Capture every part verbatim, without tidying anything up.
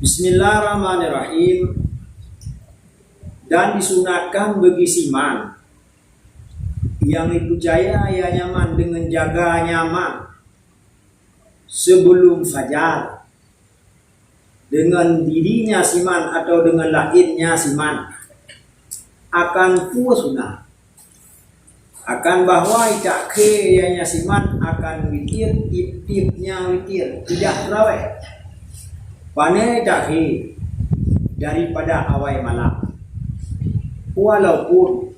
Bismillahirrahmanirrahim. Dan disunatkan bagi siman yang dipercaya ia nyaman dengan jaga nyaman sebelum fajar, dengan dirinya siman atau dengan lainnya siman, akan peue sunat. Akan bahwa itak khe nyang siman akan witir tiep-tiep nyang witir, tidak terawih. Pane itak khe daripada awai malam. Walaupun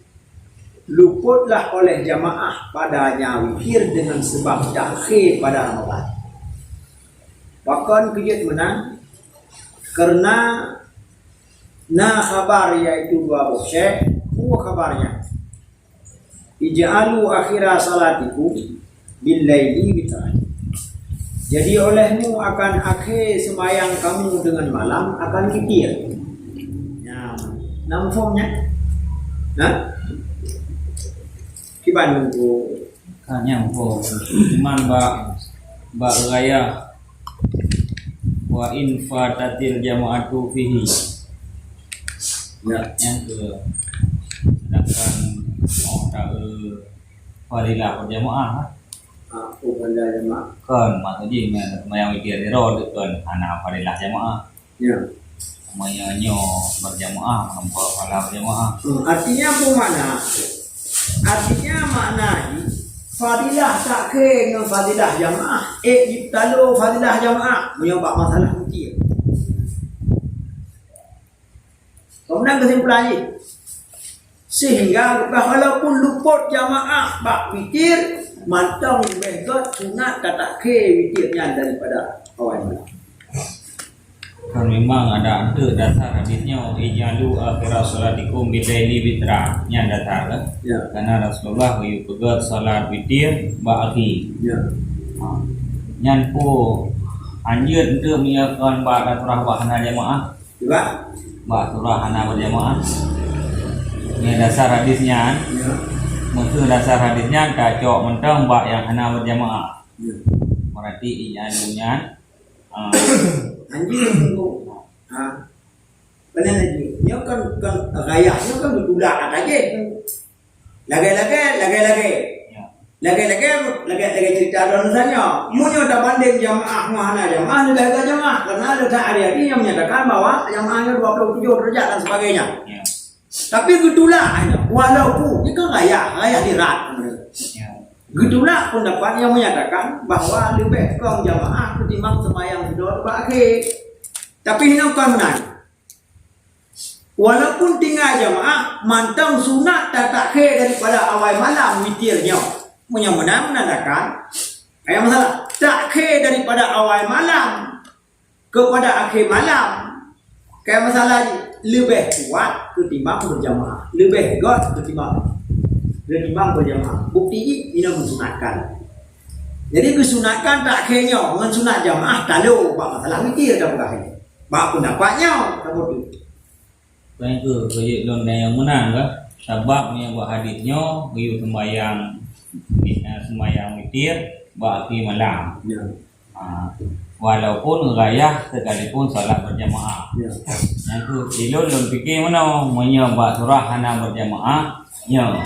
luputlah oleh jamaah padanya witir dengan sebab itak khe pada Ramadan. Pakon keu jeuet meunan? Karena na khabar, yaitu dua boh syekh, dua khabarnya. "Ij'alu akhira salatikum bil laili witra." Jadi olehmu akan akhé seumayang kamu dengan malam akan witir. Nah, na muphom nyan? Nah? Kiban nunggu. Kan nyang muphom. Cuman bak, bak raya, "Wa in fatatil jama'atu fihi." Ya. Nyang keu, sedangkan oh, tak, eh, fadilah berjamaah, kan? Ah, oh, fadilah jamaah. Kan, maksud jih, meunan seumayang witir di roh, kan, hana fadilah jamaah. Ya. Seumayang nyoe berjamaah, nampak fadilah berjamaah. Hmm, artinya apa makna? Artinya makna jih, fadilah tak khe ngon fadilah jamaah. Eh, jitalo fadilah jamaah. Meunyoe bak masalah witir. Keunan keusimpulan jih. Sehingga walaupun luput jamaah bak witir, mantong leubeh göt sunat tatak khe witir nyan daripada awai malam. Kan memang ada anteuk dasar hadis nyoe, "Ij'alu akhira salatikum bil laili witra." Nyan dasar kan? Ya. Karena Rasulullah geuyue peugöt salat witir bak akhé. Ya. Ha. Nyan peue hanjeuet enteuk meunyoe kon bak surah bak hana jamaah? Cuba. Bak surah hana berjamaah. Nyan dasar hadis nyan. Ya. Meuseuh dasar hadis nyan tacok mantong bak nyang hana berjamaah. Ya. Berarti ij'alu nyan, ah, anjeut. Ha. Benar lagi. Nyoe kan, kan raya, nyoe kan beutulak atas je. Lagèe-lagèe, lagèe-lagèe. Ya. Lagèe-lagèe, lagèe-lagèe cerita droeneuh nyoe. Meunyoe tabandeng jamaah ngon hana jamaah, leubeh gèt jamaah. Karena ada hari-hari yang menyatakan bahwa jamaah nyoe dua puluh tujuh derajat dan sebagainya. Ya. Tapi geutulak hanya, walaupun, ini kan raya, raya di rat. Ya. Geutulak pendapat yang menyatakan bahwa leubeh kong jamaah ketimbang sembahyang sidroe bak akhé. Tapi hinoe kon meunan. Walaupun tinggai jamaah, mantong sunat tatak khe daripada awai malam witir nyoe. Meunyoe meunan menandakan, ayah masalah. Tak khe daripada awai malam kepada akhé malam. Kaya masalah jih, leubeh kuat ketimbang berjamaah. Leubeh göt ketimbang, ketimbang berjamaah. Bukti jih, inoe meusunatkan. Jadi geusunatkan tak khe nyoe, ngon sunat jamaah talo bak masalah witir tapeugah nyoe. Bak pendapat nyoe, saboh tu. Kan keu, keu jeuet lôn nyang meunan kah? Sabab meunyoe bak hadis nyoe, geuyue sembahyang, eh, sembahyang witir bak akhé malam. Ya. Ha, walaupun raya sekalipun salat berjamaah. Ya. Nyang keu, ilôn lôn pike meunoe, meunyoe bak surah hana berjamaah, nyoe.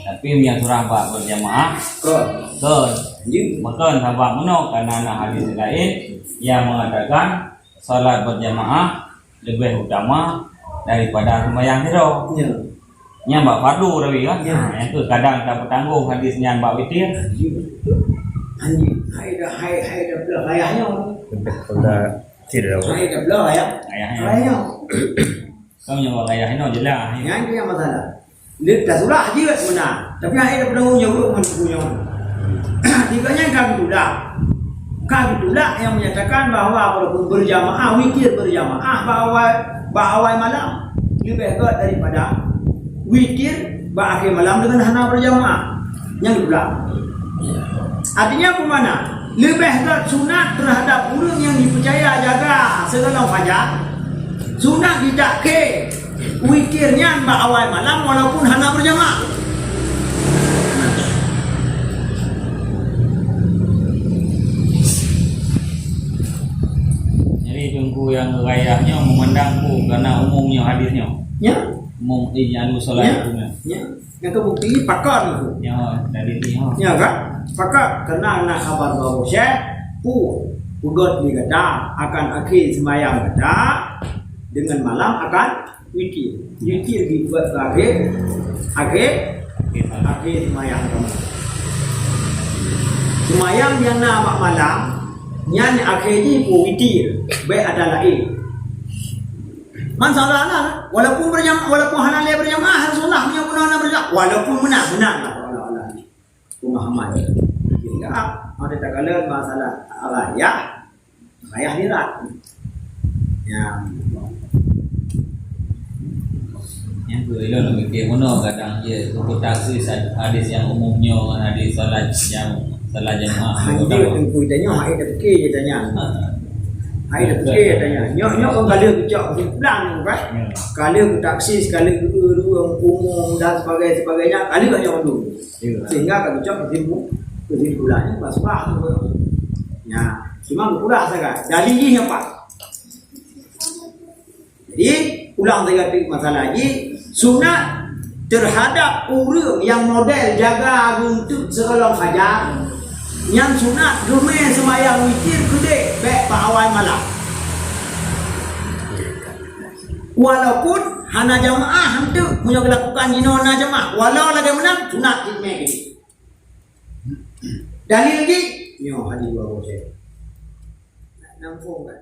Tapi meunyoe surah bak berjamaah, kon. Kon. Jeuet. Bukan sabab meunoe, karena na hadis laén yang mengatakan salat berjamaah leubeh utama daripada sembahyang sidroe. Ya. Nyan bak fardu tapi kan. Ya. Ha, nyang tu kadang tapeutanggong hadis nyan bak witir. Anjing, hai dah, hai, hai dah belah rayah nyoe. Dah, dah, tidak. Hai dah belah rayah. Rayah nyoe. Rayah nyoe. Kamu nyang bak rayah nyoe jelas. Nyan tu yang masalah. Dia dah surah je kat sebenar. Tapi hai dah pernah unyong urut ngon buku nyoe. Tiga nyan ka geutulak. Ka geutulak yang menyatakan bahwa walaupun berjamaah, witir berjamaah bak awai, bak awai malam leubeh göt daripada witir bak akhé malam dengan hana berjamaah. Nyan geutulak. Artinya apa makna? Leubeh göt sunat terhadap ureueng nyang dipercaya jaga seulaweuet fajar. Sunat jitakhé witir nyan bak awai malam walaupun hana berjamaah. Jadi, Teungku, Nyang rayah nyoe meumandang peue, karena umum nyoe hadis nyoe. Ya. Umum, eh, nyang solat. Ya. Umum nyoe. Ya. Nyang keu bukti pakon tu. Ya, dari ni, ha. Ya kan? Pakon, karena na khabar bahwa Syekh, peue, peugöt di gata akan akhé seumayang gata dengan malam akan witir. Witir dibuat sebagai akhé, akhé seumayang kamoe. Seumayang nyang na bak malam, nyan akhé jih peue, witir, bèk ada laén. Man salah lah, walaupun berjam-, walaupun hana lé berjamaah, Rasulullah meunyoe bunoe na berjamaah, walaupun meunan, meunan lah, Allah Allah. Pemahaman. Sehingga, ada takalon masalah rayah, rayah hirat. Ya. Nyang tu, ilôn nak mikir, meunoe kadang je, taksis hadis nyang umum nyoe ngon hadis salat nyang, salat jamaah. Hanjeuet teungku tanya, hai dah fikir je tanya. Ha. Hai dah fikir je tanya. Nyoe, nyoe kan ka lheueh geucok kesimpulan tu kan. Ya. Ka lheueh geutaksis, ka lheueh geu-, umum dan sebagainya, sebagainya. Ka lheueh nyoe dulu. Ya. Sehingga ka geucok kesimpu-, kesimpulan ni, bah, bah tu. Ya. Cuma geupeugah sagai. Dalil jih nyoe pat. Jadi, ulang lagèe masalah jih, sunat terhadap ureueng nyang model jaga runtut sigohlom fajar, nyan sunat geumé seumayang witir keudéh bèk bak awai malam. Walaupun hana jamaah, hantu meunyoe geulakukan jinoe na jamaah, walau lagèe meunan, sunat jimé keudéh. Dalil jih, nyoe hadis dua boh. Nampung kan?